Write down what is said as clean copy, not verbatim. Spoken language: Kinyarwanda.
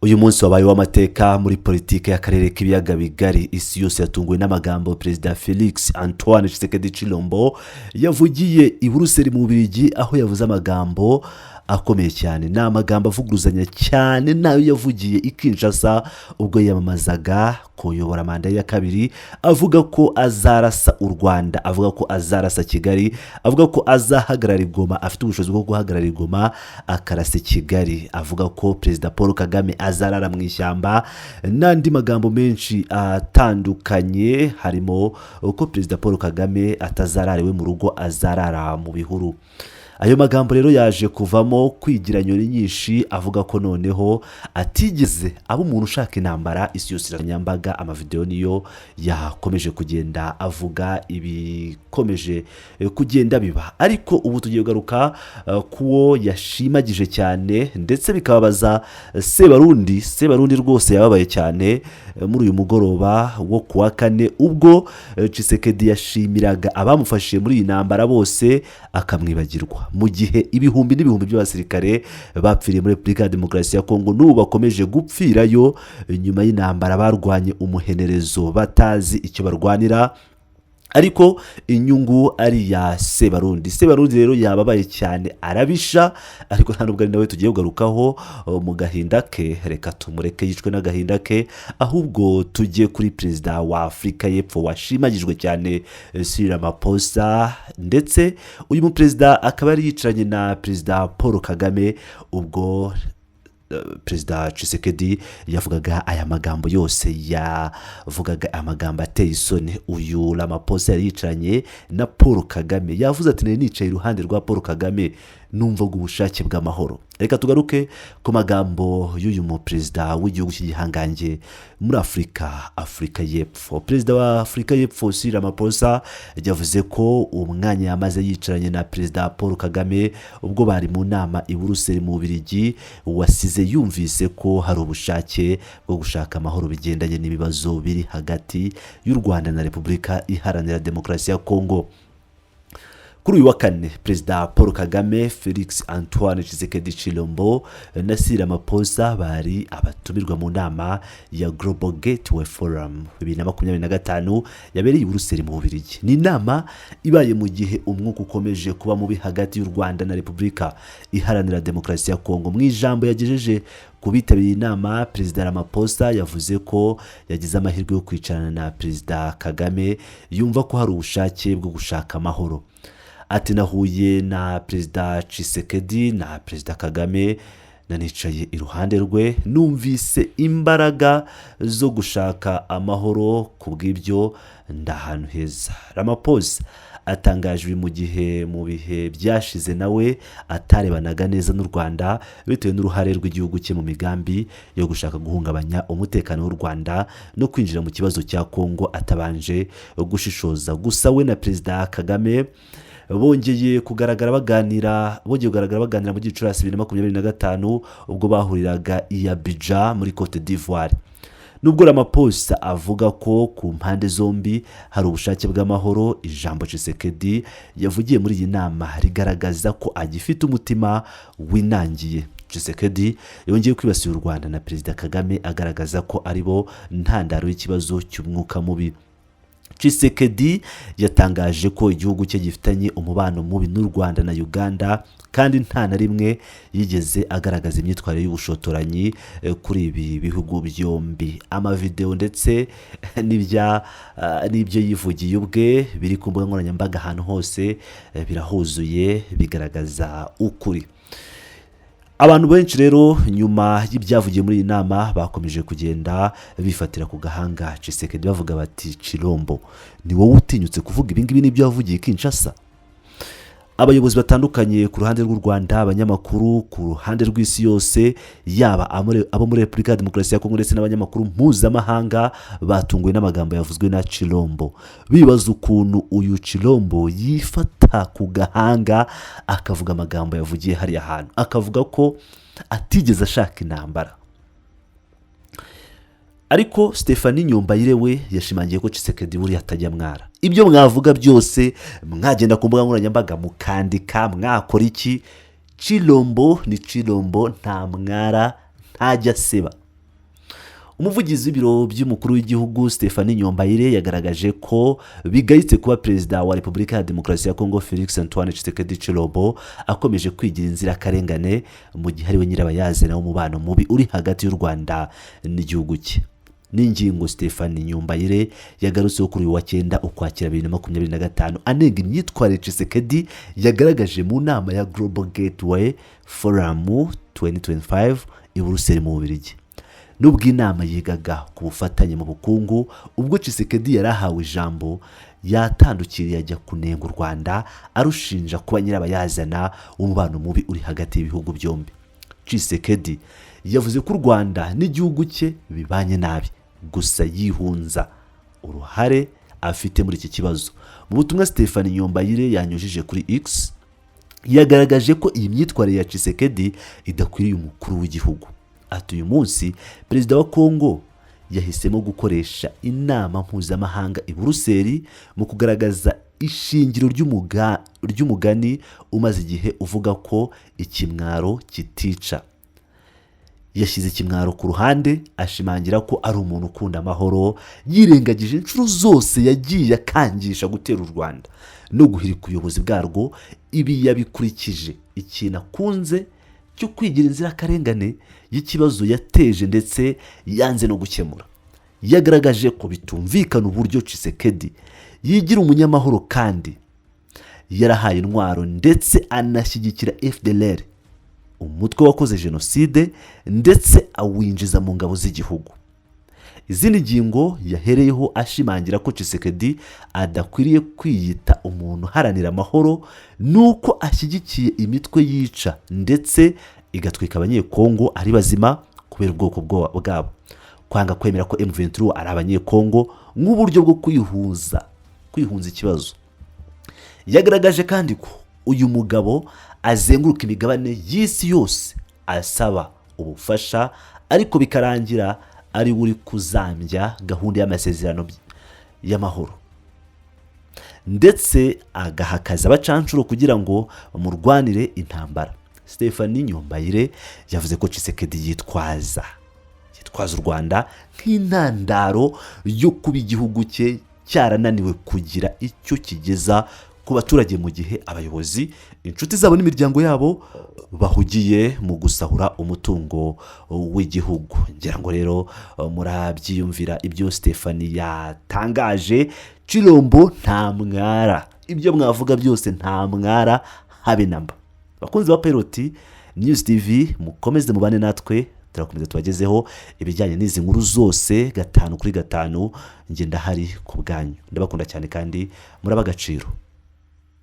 Uyu munsi wabaye uw'amateka muri politiki y'akarere k'ibiyaga bigari. Isi yose yatunguwe n'amagambo Perezida Felix Antoine Tshisekedi Tshilombo yavugiye i Buruseli mu Bubiligi, aho yavuze amagambo akomeye cyane. Ni amagambo avuguruzanya cyane n'ayo yavugiye i Kinshasa ubwo yiyamamazaga kuyobora manda ye ya kabiri, avuga ko azarasa u Rwanda, avuga ko azarasa Kigali, avuga ko azahagarara i Goma, afite ubushobozi bwo guhagarara i Goma akarasa i Kigali, avuga ko Perezida Paul Kagame azarara mu ishyamba n'andi magambo menshi atandukanye, harimo ko Perezida Paul Kagame atazarara iwe mu rugo, azarara mu bihuru. Ayo magambo rero yaje kuvamo kwigira nyoni nyinshi, avuga ko noneho atigeze aba umuntu ushaka intambara. Isi yose iranyambaga, amavidewo niyo yakomeje kugenda avuga ibikomeje kugenda biba. Ariko ubu tugiye kugaruka kuwo yashimagije cyane, ndetse bikababaza Sebarundi. Sebarundi rwose yababaye cyane muri uyu mugoroba wo ku wa kane, ubwo Tshisekedi yashimiraga abamufashije muri iyi ntambara bose akamwibagirwa, mu gihe ibihumbi n'ibihumbi by'abasirikare bapfiriye muri Repubulika ya Demokarasi ya Kongo n'ubu bakomeje gupfirayo nyuma y'intambara barwanye umuhenerezo, batazi icyo barwanira, ariko inyungu ari iya Sebarundi. Sebarundi rero yababaye cyane, arabisha, ariko nta nubwo ari nawe tugiye kugarukaho mu gahinda ke. Reka tumureke yicwe n'agahinda ke, ahubwo tujye kuri perezida wa Afurika y'Epfo washimagijwe cyane, Cyril Ramaphosa. Ndetse uyu muperezida akaba yari yicaranye na Perezida Paul Kagame ubwo Perezida Tshisekedi yavugaga aya magambo yose, yavugaga amagambo ateye isoni. Uyu Ramaphosa yari yicaranye na Paul Kagame, yavuze ati: "Nari nicaye iruhande rwa Paul Kagame, numvaga ubushake bw'amahoro." Reka tugaruke ku magambo y'uyu muperezida w'igihugu cy'igihangange muri Afurika, Afurika y'Epfo. Perezida wa Afurika y'Epfo Cyril Ramaphosa yavuze ko umwanya yamaze yicaranye na Perezida Paul Kagame ubwo bari mu nama i Buruseli mu Bubiligi wasize yumvise ko hari ubushake bwo gushaka amahoro bigendanye n'ibibazo biri hagati y'u Rwanda na Repubulika Iharanira Demokarasi ya Kongo. Kuri uyu wa kane, Perezida Paul Kagame, Felix Antoine Tshisekedi Tshilombo na Cyril Ramaphosa bari abatumirwa mu nama ya Global Gateway Forum 2025 yabereye i Buruseli mu Bubiligi. Ni inama ibaye mu gihe umwuka ukomeje kuba mubi hagati y'u Rwanda na Repubulika Iharanira Demokarasi ya Kongo. Mu ijambo yagejeje ku bitabiriye inama, Perezida Ramaphosa yavuze ko yagize amahirwe yo kwicarana na Perezida Kagame, yumva ko hari ubushake bwo gushaka amahoro. Ati: "Nahuye na Perezida Tshisekedi na Perezida Kagame, nanicaye iruhande rwe, numvise imbaraga zo gushaka amahoro. Ku bw'ibyo ndi ahantu heza." Ramaphosa atangaje ibi mu gihe mu bihe byashize nawe atarebanaga neza n'u Rwanda, bitewe n'uruhare rw'igihugu cye mu migambi yo gushaka guhungabanya umutekano w'u Rwanda no kwinjira mu kibazo cya Kongo atabanje gushishoza. Gusa we na Perezida Kagame bongeye kugaragara baganira mu Gicurasi 2025, ubwo bahuriraga i Abidjan muri Cote d'Ivoire. Nubwo Ramaphosa avuga ko ku mpande zombi hari ubushake bw'amahoro, ijambo Tshisekedi yavugiye muri iyi nama rigaragaza ko agifite umutima winangiye. Tshisekedi yongeye kwibasira u Rwanda na Perezida Kagame, agaragaza ko ari bo ntandaro y'ikibazo cy'umwuka mubi. Tshisekedi yatangaje ko igihugu cye gifitanye umubano mubi n'u Rwanda na Uganda, kandi nta na rimwe yigeze agaragaza imyitwarire y'ubushotoranyi kuri ibi bihugu byombi. Amavidewo ndetse n'ibyo yivugiye ubwe biri ku mbuga nkoranyambaga ahantu hose birahuzuye, bigaragaza ukuri. Abantu benshi rero, nyuma y'ibyavugiye muri iyi nama, bakomeje kugenda bifatira ku gahanga Tshisekedi, bavuga bati: "Tshilombo, ni wowe utinyutse kuvuga ibingibi n'ibyo wavugiye i Kinshasa?" Abayobozi batandukanye ku ruhande rw'u Rwanda, abanyamakuru ku ruhande rw'isi yose, yaba abo muri Repubulika ya Demokarasi ya Kongo ndetse n'abanyamakuru mpuzamahanga, batunguwe n'amagambo yavuzwe na Tshilombo, bibaza ukuntu uyu Tshilombo yifata ku gahanga akavuga amagambo yavugiye hariya hantu, akavuga ko atigeze ashaka intambara. Ariko Stephanie Nyombayire we yashimangiye ko Tshisekedi buriya atajya mwara. Ibyo mwavuga byose, mwagenda ku mbuga nkoranyambaga mukandika, mwakora iki, Tshilombo ni Tshilombo, nta mwara, ntajya aseba. Umuvugizi w'ibiro by'umukuru w'igihugu, Stephanie Nyombayire, yagaragaje ko bigayitse kuba Perezida wa Repubulika ya Demokarasi ya Kongo, Felix Antoine Tshisekedi Tshilombo, akomeje kwigira inzirakarengane mu gihe ariwe nyirabayazana w'umubano mubi uri hagati y'u Rwanda n'igihugu cye. N'ingingo Stephanie Nyombayire yagarutseho kuri uyu wa 9 Ukwakira 2025, anenga imyitwarire Tshisekedi yagaragaje mu nama ya Global Gateway Forum 2025 i Buruseli mu Bubiligi. Nubwo inama yigaga ku bufatanye mu bukungu, ubwo Tshisekedi yari ahawe ijambo yatandukiriye ajya kunenga u Rwanda, arushinja kuba nyirabayazana w'umubano mubi uri hagati y'ibihugu byombi. Tshisekedi yavuze ko u Rwanda n'igihugu cye bibanye nabi, gusa yihunza uruhare afite muri iki kibazo. Mu butumwa Stephanie Nyombayire yanyujije kuri X, yagaragaje ko iyi myitwarire ya Tshisekedi idakwiriye umukuru w'igihugu. Ati: "Uyu munsi Perezida wa Kongo yahisemo gukoresha inama mpuzamahanga i Buruseli mu kugaragaza ishingiro ry'umugani umaze igihe uvuga ko ikimwaro kitica. Yashyize ikimwaro ku ruhande, ashimangira ko ari umuntu ukunda amahoro, yirengagije inshuro zose yagiye akangisha gutera u Rwanda no guhirika ubuyobozi bwarwo. Ibi yabikurikije ikintu akunze cyo kwigira inzirakarengane y'ikibazo yateje ndetse yanze no gukemura." Yagaragaje ko bitumvikana uburyo Tshisekedi yigira umunyamahoro kandi yarahaye intwaro ndetse anashyigikira FDLR, umutwe wakoze jenoside, ndetse awinjiza mu ngabo z'igihugu. Izindi ngingo yahereyeho ashimangira ko Tshisekedi adakwiriye kwiyita umuntu uharanira amahoro ni uko ashyigikiye imitwe yica ndetse igatwika Abanyekongo ari bazima kubera ubwoko bwabo, kwanga kwemera ko M23 ari Abanyekongo nk'uburyo bwo kwihunza ikibazo. Yagaragaje kandi ko uyu mugabo azenguruka imigabane y'isi yose asaba ubufasha, ariko bikarangira ari we uri kuzambya gahunda y'amasezerano y'amahoro, ndetse agahakaza abacanshuro kugira ngo bamurwanire intambara. Stephanie Nyombayire yavuze ko Tshisekedi yitwaza u Rwanda nk'intandaro yo kuba igihugu cye cyarananiwe kugira icyo kigeza ku baturage, mu gihe abayobozi, inshuti zabo n'imiryango yabo bahugiye mu gusahura umutungo w'igihugu. Ngira ngo rero murabyiyumvira ibyo Stephanie yatangaje. Tshilombo nta mwara, ibyo mwavuga byose nta mwara habe namba. Bakunzi ba Pilot News TV, mukomeze mubane natwe, turakomeza tubagezeho ibijyanye n'izi nkuru zose gatanu kuri gatanu. Njye ndahari ku bwanyu, ndabakunda cyane kandi muraba agaciro.